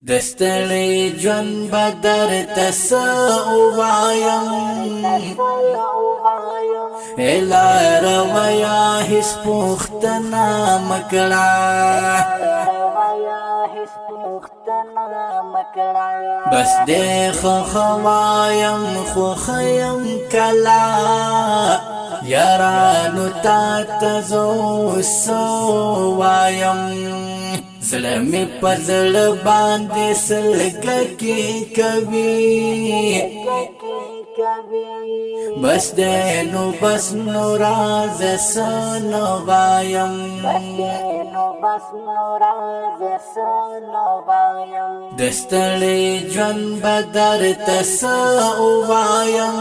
د ستړي ژوند به درته څه ووایم، لاره ویا هیڅ پوښتنه مه کړه. بس دې ښه ښه وایم خو ښه یم کله، یارانو تا ته زه اوس څه وایم. زړه مې په زړه باندې سلګه کې کوي، بس دې نو بس نو راز څه نه وایم. د ستړي ژوند به درته څه ووایم،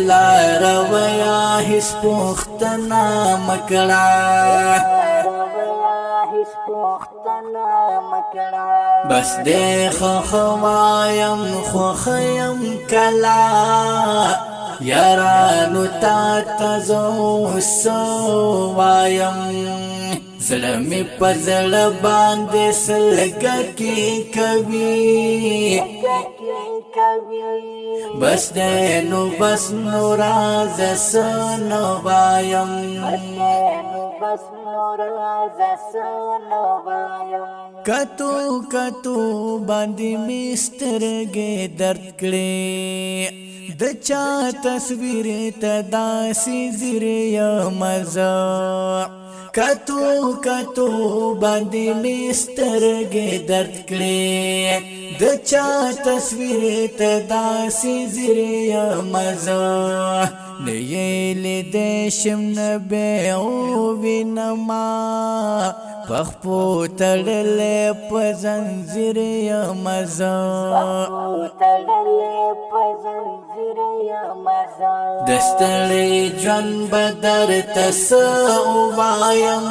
لاره ویا هیڅ پوښتنه مه کړه. بس دې ښه ښه وایم خو ښه یم کله، یارانو تا ته زه اوس څه وایم. زړه مې په زړه باندې سلګه کې کوي، بس دې نو بس نو راز څه نه وایم. کتو کتو باندې مې سترګې درد کړې، د چا تصویر ته داسې زیری یم زه. کتو کتو باندې مې سترګې درد کړې، د چا تصویر ته داسې زیری یم زه. نه یې لیدی شم نه به ووینمه، په خپو تړلی په زنځیر یم زه. د ستړي ژوند به درته څه ووایم،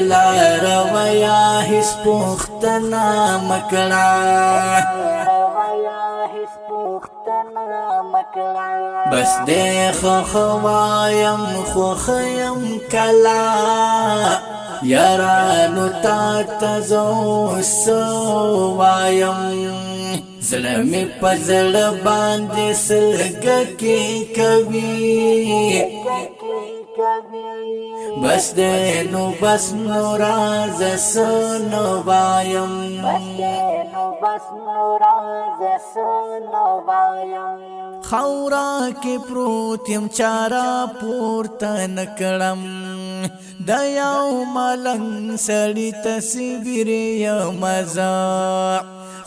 لاره ویا هیڅ پوښتنه مه کړه. بس دې ښه ښه وایم خو ښه یم کله، یارانو تا ته زه اوس څه ووایم. زړه مې په زړه باندې سلګه کې کوي، بس دې نو بس نو راز څه نه وایم. خاورا کې پروت یم چارا پورته نه کړم، د یو ملنګ سړي تصویر یم زه.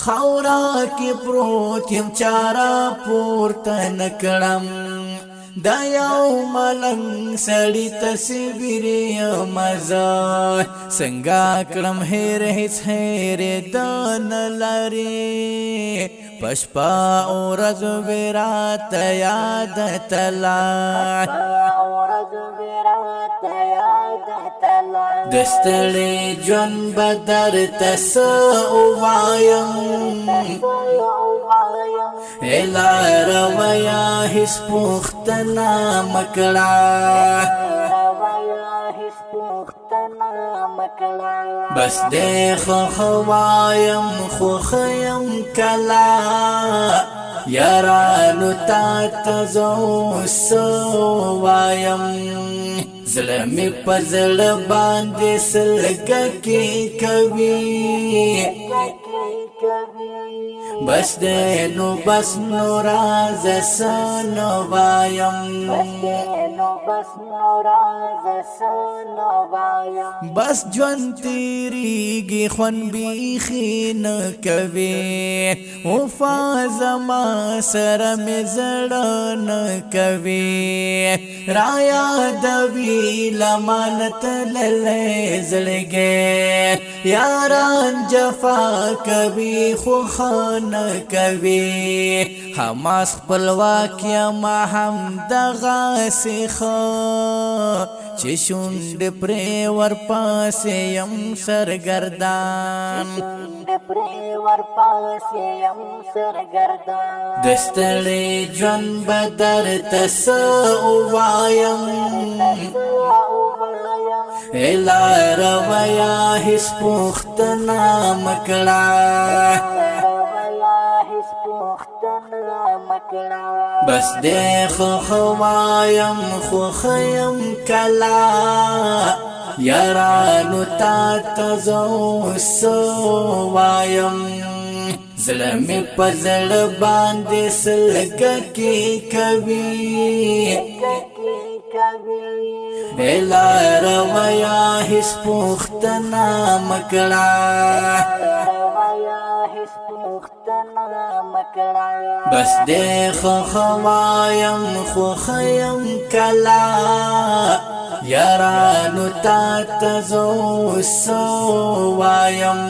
خاورا کې پروت یم چارا پورته نه کړم، د یو ملنګ سړي تصویر یم زه. څنګه کړم هېر هیڅ هېر د نه لري، په شپه او ورځ به راته یاد تله. د ستړي ژوند به درته څه ووایم، لاره ویا هیڅ پوښتنه مه کړه. بس دې ښه ښه وایم خو ښه یم کله، یارانو تا ته زه اوس څه ووایم. زړه مې په زړه باندې سلګه کې کوي، بس دې نو بس نو راز څه نه وایم. بس ژوند تیریږي خوند بیخي نه کوي، وفا زما سره مې زړه نه کوي. را یادوي لمن تللی زړګی، یاران جفا کوي خو ښه نه کوي. حماس خپلواک یم هم دغسې ښه، چې شونډې پرې ورپسې یم سرګردان. د ستړي ژوند به درته څه ووایم، لار ویا هیڅ پوښتنه مکړه، بس دې خو وایم خو خیم کلا. یارانو تا ته زه څه وایم، زړه مې په زړه باندې سلګه کې کوي. لار ویا هیڅ پوښتنه مکړه، بس دې خو وایم خو خیم کلا. یارانو تا ته زه څه وایم،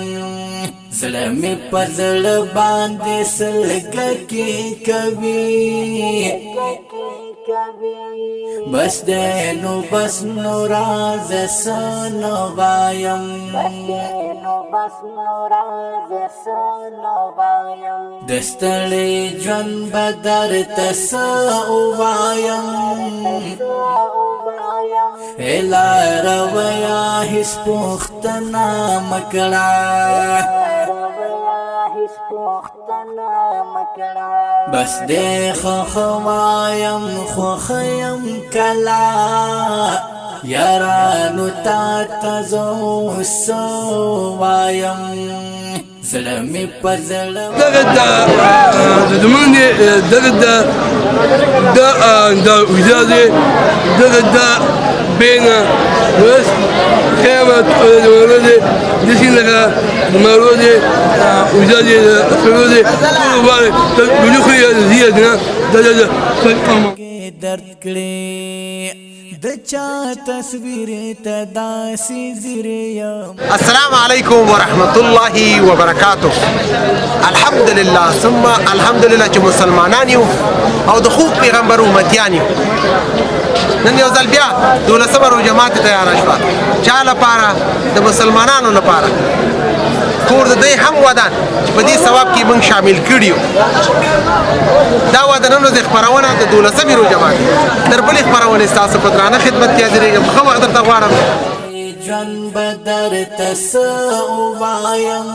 زړه مې په زړه باندې سلګه کې کوي. بس دې نو بس نو راز سن وایم، دستړی ژوند بدر تس وایم. لار ویا هیڅ پوښتنه مکړه، بس دې خو وایم خو خیم کلا. یارانو تا ته زه څه وایم، زړه مې په زړه. دغه د زمونږ دغه د د د وزادي دغه د بين بس خيمة ولدي دسين مرودي وزادي سرودي بنخري زيادنا دا دا درد کړي د چا تصویر ته داسې زیریم. السلام علیکم ورحمت الله وبرکاته. الحمدلله ثم الحمدلله چې مسلمانان یو او د خوب پیغمبر امتیان یو. نن یو ځل بیا دولسمه روژه ماتې تیاره شوه. چا لپاره؟ د مسلمانانو لپاره. کور د دوی هم ودان چې په دې ثواب کې موږ شامل کړي یو. دا وه د نن ورځې خپرونه د دولسمې روژه ماتې. تر بلې خپرونې ستاسو په درانه خدمت کې حاضرېږم. ښه وخت درته غواړم. ژوند بدر تس وایم،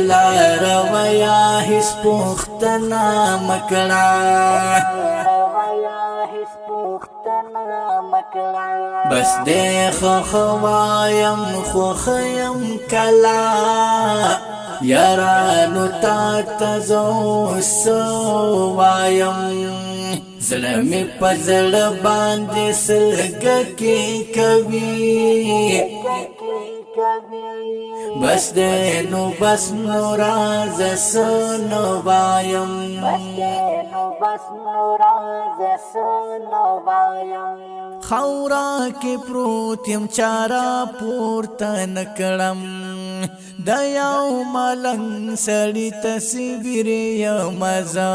لار ویا هیڅ پوښتنه مکړه، بس دې خو وایم خو خیم کلا. یارانو تا ته زه څه وایم، زړه مې په زړه باندې سلګه کې کوي. بس دې نو بس نو راز سن وایم، خاورا کې پروت یم چارا پورته نکړم، د یو ملنګ سړي تصویر یم زه.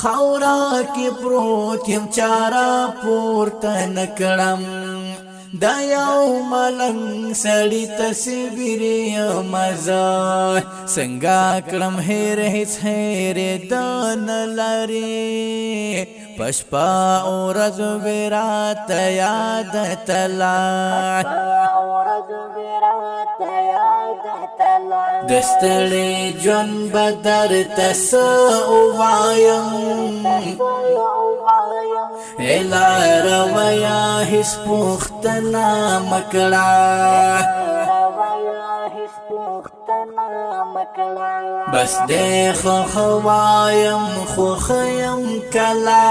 خاورا کې پروت یم چارا پورته نکړم، د یو ملنګ سړي تصویر یم زه. څنګه کړم هیر هیڅ هیر د نه لري، پشپا اورز ویرات یاد تلا. دستړی ژوند بدر تس وایم، لار ویا هیڅ پوښتنه مکړه، بس دې خو وایم خو خیم کلا.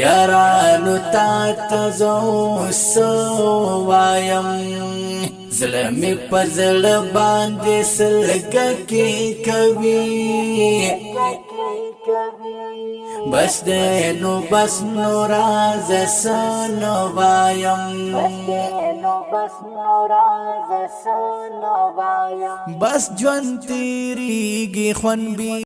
یارانو تا ته زه څه وایم، زړه مې په زړه باندې سلګه کې کوي. بس دې نو بس نو راز سن وایم، بس ژوند تیریږي خون بي.